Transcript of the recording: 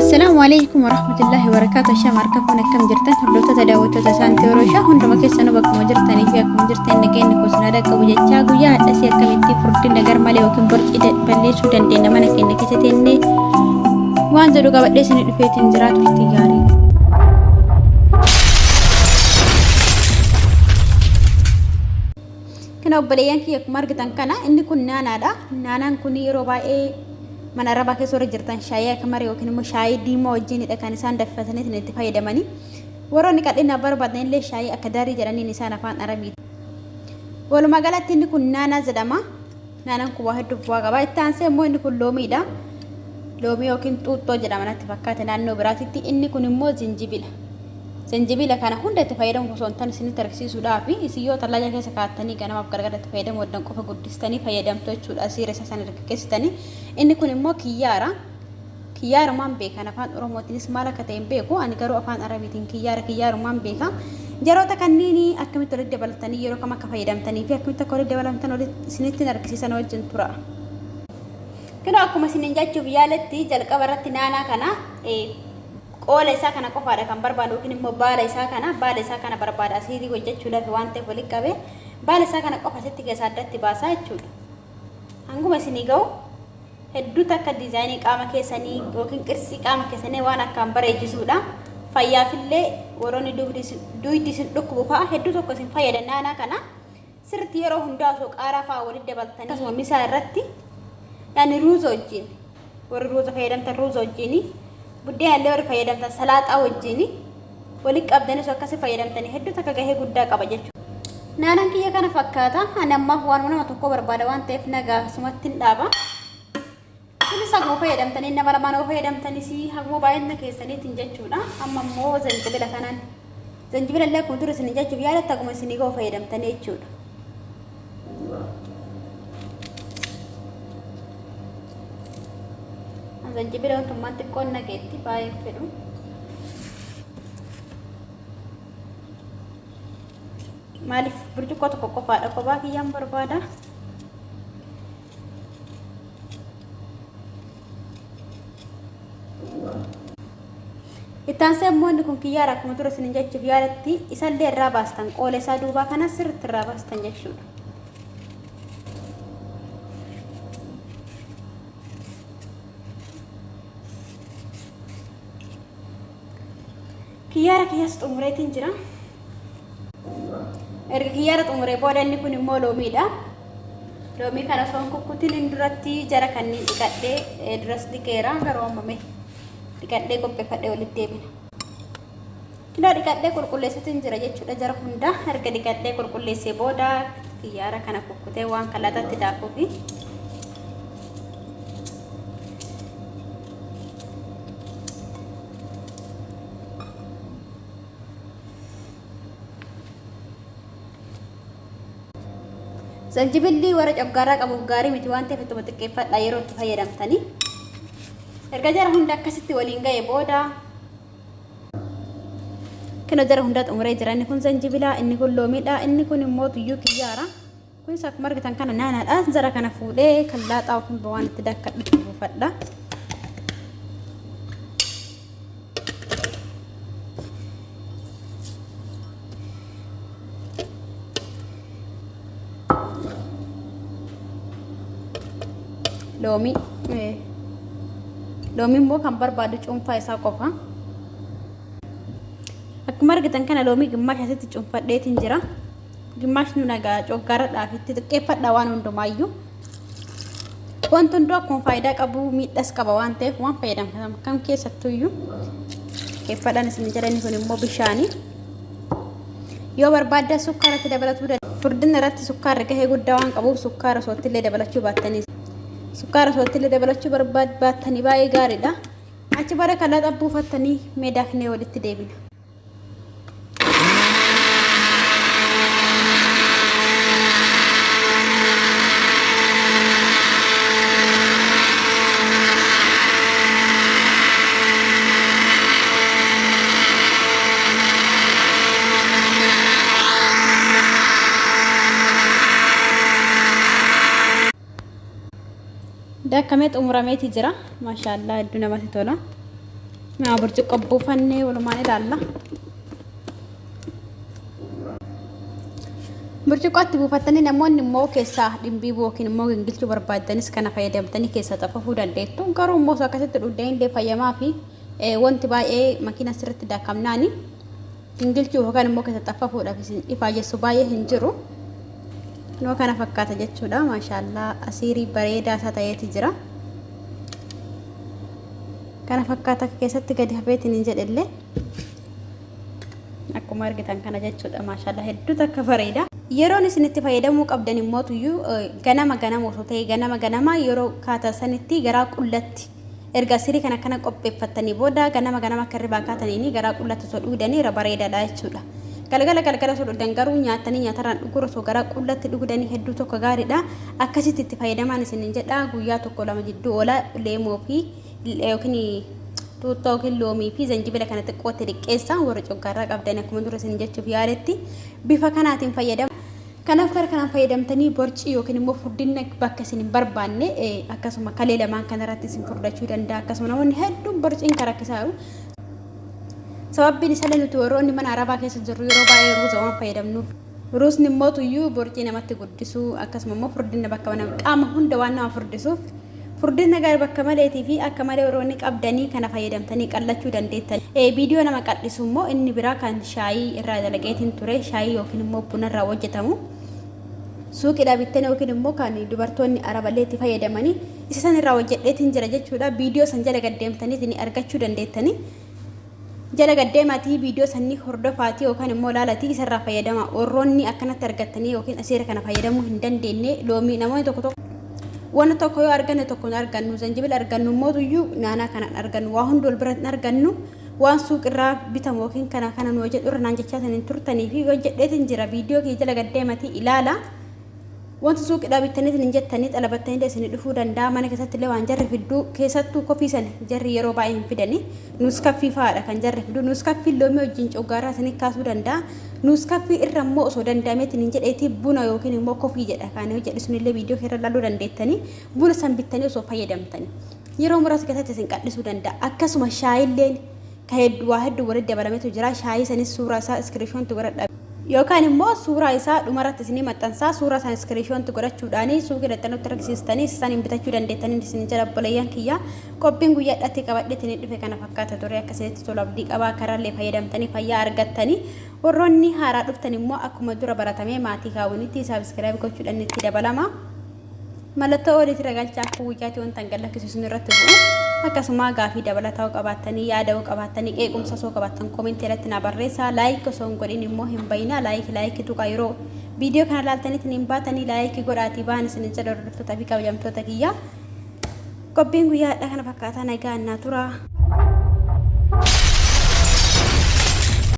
Assalaamu alaikum warahmatullahi wabarakaatu. Ashama harka fuun akkam jirtan hordoftoota daawwattoota saantii Orooshaa hunduma keessanuu bakkuma jirtanii fi akkuma jirtan nageenyi koo isin haa qabu jechaa guyyaa hadhasii akkamitti furdina garmalee yookiin borcii balleessuu dandeenya mana keenya keessa teennee waan jedhu qabadhee isin dhufeetiin jira turtii gaarii. Kana obboleeyyan kiyya akkuma argitan kana inni kun naanaadha. Naanaan kun yeroo baay'ee mana arabaa keessa warra jirtan shaayii akka maree yookiin immoo shaayii diimaa wajjinidha kan isaan danfifatanii itti fayyadamanii. Warroonni qal'ina barbaadan illee shaayii akka daarii jedhaniin isaan afaan arabii. Walumaa galatti inni kun naanaa jedhama. Naanaan kun waa hedduu bu'aa qaba. Itti aansee immoo inni kun loomiidha. Loomii yookiin xuuxxoo jedhama natti fakkaate naannoo biraatitti. Inni kun immoo zinjibila. Zinjibila kana hunda itti fayyadamuuf osoo hin taane isinitti argisiisuudhaaf isin yoo tallaaja keessa kaa'attanii ganamaaf gargara itti fayyadamuu dandan qofa guddistanii fayyadamtu jechuudha. Siira isa sana erga keessitanii. Inni kun immoo kiyyaara. Kiyyaarumaan beekan afaan Oromootiinis maal akka ta'e hin beeku. Ani garuu afaan Arabiitiin kiyyaara kiyyaarumaan beeka. Jaroota kanniin akkamitti walitti dabalatanii yeroo kam akka fayyadamtanii fi akkamitti akka walitti dabalamtan walitti isinitti argisiisan wajjin tura. Kunoo akkuma isiniin jechuuf yaaletti jalqaba irratti naanaa kana qoola isaa kana qofaadha kan barbaadu yookiin immoo baala isaa kana baala isaa kana barbaada asiirii hojjechuudhaaf waan ta'eef walitti qabee baala isaa kana qofa asitti keessaa addatti baasaa jechuudha. Hanguma isinii ga'u hedduu takka diizaayinii qaama keessanii yookiin qirsii qaama keessanii waan akkaan bareechisuudha. Fayyaafillee warroonni dugdi isin dhukkubu fa'a hedduu tokko isin fayyada naanaa kana. Sirriitti yeroo hundaa osoo qaaraa fa'a walitti dabaltanii akkasuma misaa irratti yaani ruuza wajjin warri ruuza fayyadamtan ruuza wajjin buddeena illee warri fayyadamtan salaaxaa wajjin walitti qabdanii osoo akkasii fayyadamtanii hedduu takka gahee guddaa qaba jechuudha. Naanaan kiyya kana fakkaata. Ani ammaaf waanuma nama tokko barbaada waan ta'eef nagaa asumatti hin dhaaba. Isinis haguma fayyadamtanii nama lamaan yoo fayyadamtanis haguma baay'ina keessaniitiin jechuudha. Amma immoo zanjibila kanaan zanjibila illee akkuma dura isin jechuuf yaadatta haguma isinii ga'u fayyadamtanii jechuudha. Zanjibila wantummaan xiqqoon nageetti baay'een fedhu. Maaliif burcuqqoo tokko qofaadha kophaa kiyyaan barbaada. Itti aansee immoo inni kun kiyyaara akkuma dura isin jechuuf yaalatti isallee irraa baastan qoola isaa duubaa kana sirriitti irraa baastan jechuudha. Kiyyaara kiyyas xumureetiin jira. Erga kiyyaara xumuree booda inni kun immoo loomiidha. Loomii kana osoo hin kukkutin hin duratti jara kanneen dhiqadhee duras dhiqeera garuu amma mee dhiqadhee qopheeffadhee walitti deebina. Kinoo dhiqadhee qulqulleessatiin jira jechuudha jara hunda erga dhiqadhee qulqulleessee booda kiyyaara kana kukkutee waan kalaxatti daakuufi. Zanjibilli warra coggaarraa qabuuf gaarii miti waan ta'eef ittuma xiqqeeffadha yeroo itti fayyadamtanii. Erga jara hunda akkasitti waliin ga'e booda Kino jara hunda xumuree jira. Inni kun zanjibilaa, inni kun loomiidha, inni kun immoo tuyyuu kiyyaara. Kunis akkuma argitan kana naanaadha. Jara kana fuudhee kan laaxaa yookiin waan itti dakkadhu itti buufadha. Loomii. Loomii immoo kan barbaadu cuunfaa isaa qofa. Akkuma argitan kana loomii gimmaasha asitti cuunfadheetiin jira. Gimmaashni nagaa coggaarradhaaf itti xiqqeeffadha waan hundumaayyuu. Wanti hunduu akkuma faayidaa qabu miidhas qaba waan ta'eef waan fayyadamtan kam keessattuyyuu xiqqeeffadhaan isin jedha inni kun immoo bishaani. Yoo barbaaddan sukkaara itti dabalatuu dandeessu. Furdina irratti sukkaarri gahee guddaa waan qabuuf sukkaara osoo illee dabalachuu baattanii sukkaara osoo illee dabalachuu baattanii baay'ee gaariidha. Achi bara kalaxa buufattanii mee daaknee walitti deebina. Daakamee xumurameeti jira. Maashaallah hedduu namatti tola. Naa burcuqqoo buufannee walumaan ilaalla. Burcuqqootti buufattanii namoonni immoo keessaa dhimbiibuu yookiin immoo gingilchuu barbaaddanis kana fayyadamtanii keessaa xafafuu dandeettu. Garuu immoo osoo akkasitti dhugdanii illee fayyamaa fi wanti baay'ee makiina sirriitti daakamnaani gingilchuu yookaan immoo keessa xafafuudhaaf isin ifaajessu baay'ee hin jiru. Noo kana fakkaata jechuudha. Maashaallaa asiirii bareedaa isaa ta'eeti jira. Kana fakkaata akka keessatti gadi hafeetiin hin jedhellee. Akkuma argitan kana jechuudha. Maashaallaa hedduu takka bareeda. Yeroon isin itti fayyadamuu qabdan immoo tuyyuu ganama ganama osoo ta'e, ganama ganama yeroo kaatan sanitti garaa qullatti, erga sirii kana akkana qopheeffattanii booda, ganama ganama akka hirribaa kaataniini garaa qullatti osoo dhugdanii irra bareedaadha jechuudha. Galgala galgala osoo dhugdan garuu nyaatanii nyaatarraan dhuguura osoo garaa qullatti dhugdanii hedduu tokko gaariidha. Akkasitti itti fayyadamaan isinin jedha. Guyyaa tokko lama jidduu oola. Leemoo fi yookiin xuuxxoo yookiin loomii fi zanjibila kana xiqqootti xiqqeessa warra coggaarraa qabdan, akkuma dura isin jechuuf yaaletti bifa kanaatiin fayyadama. Kanaaf gara kanaan fayyadamtanii borcii yookiin immoo furdinna bakka isin hin barbaanne, akkasuma kalee lamaan kanarratti isin furdachuu danda'a. Akkasuma namoonni hedduun borciin kan rakkisaa jiru. Sababbiin isaallee nuti warroonni mana arabaa keessa jirru yeroo baay'ee ruuza waan fayyadamnuuf. Ruuzni immoo tuyyuu borcii namatti guddisuu, akkasuma immoo furdinna bakka mana qaama hunda waan nama furdisuuf, furdinna gara bakka maleetii fi akka malee warroonni qabdanii kana fayyadamtanii qallachuu dandeettan. Viidiyoo nama qal'isu immoo inni biraa kan shaayii irraa dalageetiin ture, shaayii yookiin immoo buna irraa hojjetamu. Suuqiidhaa bittanii yookiin immoo kan dubartoonni araballee itti fayyadamanii isa san irraa hojjedheetiin jira jechuudha. Viidiyoo san jala gaddeemtanii argachuu dandeettanii. Jala gaddeemaatii viidiyoo sanii hordofaatii yookaan immoo ilaalatii isarraa fayyadama. Warroonni akkanatti argattanii yookiin asiira kana fayyadamuu hin dandeenye, loomii namoonni tokko tokko wanta tokko yoo arganne tokko hin argannu, zanjibila argannu immoo tuyyuu naanaa kana hin argannu, waa hundi wal bira hin argannu, waan suuqirraa bitamu yookiin kana kana nu hojjedhu irra naan jechaa hin turtanii fi hojjedheetiin jira. Viidiyoo kiyya jala gaddeematii ilaala. Wanta suuqidhaa bittaniitiin hin jettanii xalabattanii isin dhufuu danda'a. Mana keessatti illee waan jarri fidduu keessattuu kofii sana jarri yeroo baay'ee hin fidani. Nuuskaffii fa'aadha kan jarri fidu. Nuuskaffiin loomii wajjin coggaarraa isin kaasuu danda'a. Nuuskaffii irra immoo osoo danda'ameetiin hin jedheeti buna yookiin immoo kofii jedha kan hojjedhu sunillee viidiyoo irra ilaaluu dandeettanii, buna san bittanii osoo fayyadamtanii. Yeroo muraasa keessatti isin qal'isuu danda'a. Akkasuma shaayilleen ka hedduu waa hedduu walitti dabalametu jira. Shaayii sanis suuraa isaa screenshot godhadha. Yookaan immoo suuraa isaa dhumarratti isinii maxxansaa, suuraa sana screenshot godhachuudhaan suuqii dhaqxanutti argisiistanii isaan bitachuu dandeettanii isin jala. Obboleeyyan kiyya, qophiin guyyaa dhatti qabadhe isin dhufe kana fakkaata ture. Akkasinitti tolu abdii qabaa, karaallee fayyadamtanii fayyaa argattanii. Warroonni haaraa dhuftan immoo akkuma dura baratamee maatii kaawwinitti subscribe gochuudhaan itti dabalama. Mallattoo oliitti ragalchaa akka guyyaatti wanta hin gad isin irratti bu'u. Akkasuma gaafii dabalataa qabaаттanii, yaada qabaаттanii, qeequmsa osoo qabaattan koomentii irratti na barreessaa. Like osoo hin godhin immoo hin bayina. Like like tuqa. Yeroo viidiyoo kana laaltaniitiin hin baatanii like godhaatii ba'an isin jedha. Hordoftoota fi kabajamtoota kiyya, qophiin guyyaa hadhaa kana fakkaataa. Nagaa annaa tura.